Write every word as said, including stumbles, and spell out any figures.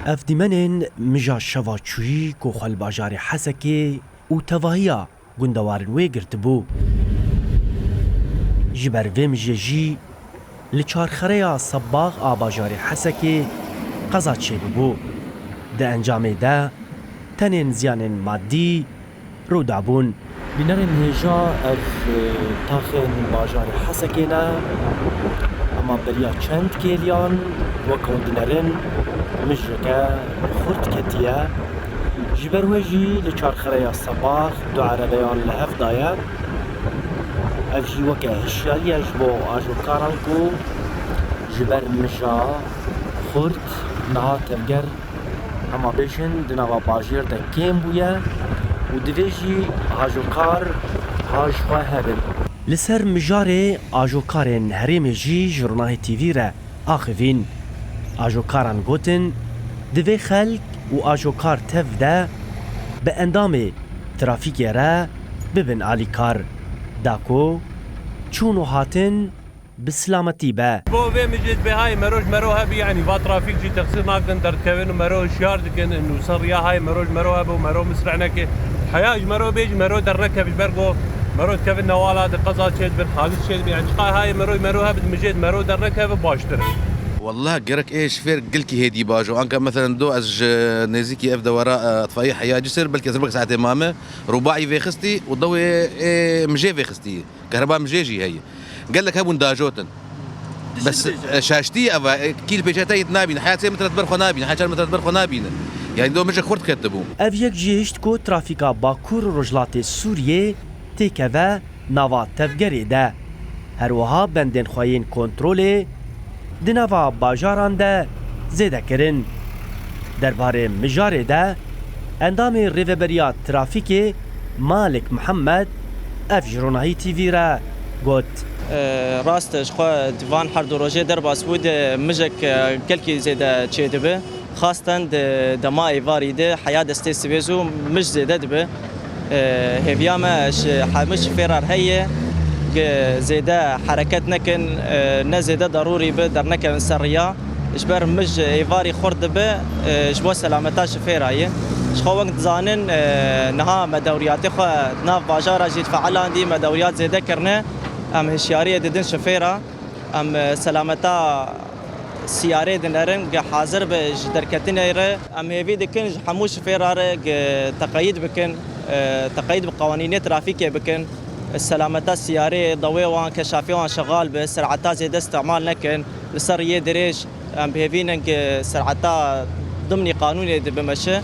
Ev dîmenên mija şeva çûyî ku xwe li bajarê Hesekê û tevahiya gundewarin wê girtibû. Ji ber vê mijê jî li çarxereya Sebbax a bajarê Hesekê qeza çêbibû. Di encamê de tenên ziyanên madî rûdabûn. Bînerên hêja ev, e, taxên bajarê Hesekê ne, ema beriya çend kêliyan wek hûn dinerin mijeke xurt ketiye. Ji ber wê jî li çarxereya Sebbax du erebeyan li hev daye. Ev jî weke hişyariye ji bo ajokaran ku ji ber mija xurt niha tevger, hema bêjin, di nava bajêr de kêm bûye û divê jî ajokar ha ji xwe hebin. Li ser mijarê ajokarên herêmê jî ji Ronahî T V re axivîn. Ajokaran gotin, divê xelk û ajokar tev de bi endamê trafîkê re bibin alîkar, da ku çûn û hatin bi silametî be. Bo vê mijê divê hayê mero ji mero hebî, yanî va trafîk jî texsîr nakin, derdikevin û mero hişyar dikin, nûser riya hayê mero ji mero hebe û mero misreh neke. Heya ji mero bê jî mero dernekeve, ji ber ku mero dikevin newala de qeza çêdibin, hadis çêdibin. Yanî çiqas hayê mero ji mero hebe, di mijê de mero dernekeve baştir e. Wallah gerek ê şofêr gelkî hêdî bajo. Anka meselen do ez ji nêzîkî ev dewara, e, itfaiyê heya Cisir, belkî ez ribek saetê mame, rûbaî vêxistî û dewê ê mijê vêxistî. Kehreba mijê jî heye. Gelek hebûn dajotin. Bes, e, şaştî ev e, kî li pêşe te yê nabîne. Heya sê metre di ber xwe nabîne, heya çar metre di ber xwe nabîne. Yanî do mijek xurt ketibû. Ev yek jî hişt ku trafîka Bakur û Rojhilatê Sûriyê têkeve nava tevgerê de. Her wiha bendên xwe yên kontrolê di nava bajaran de zêde kirin. Derbarê mijarê de endamê Rêveberiya Trafîkê Malik Mihemed ev ji Ronahî T V re got. E, rast e, ji xwe di van her du rojê derbas bû de mijek, e, gelkî zêde çêdibe. Xasten di dema êvarî de heya destê sibê zû mij zêde dibe. E, hêviya me ji hemû şifêrar heye, ge zêde hereket nekin, e, ne zêde darûrî bi dernekevin ser riya. Ji ber mij êvarî xurt dibe, e, ji bo selameta şifêra ye. Ji xwe wek dizanin, e, niha me dewriyatê xwe di nav bajara jî difeelandî, me dewriyat zêde kirine. Em hişyariyê didin şifêra. Em, e, selameta siyarê dinerin, ge hazir be ji derketinê re. Em hêvî dikin ji hemû şifêra re ge teqeyîd bikin, e, teqeyîd bi qewanînê trafîkê bikin. Selameta siyarê, dewê wan, keşafê wan şexal be, sereta zêde îstîmal nekin. Li ser riyê dirêj, em bi hêvî nin ge sereta dimnî qanûnê de bimeşe.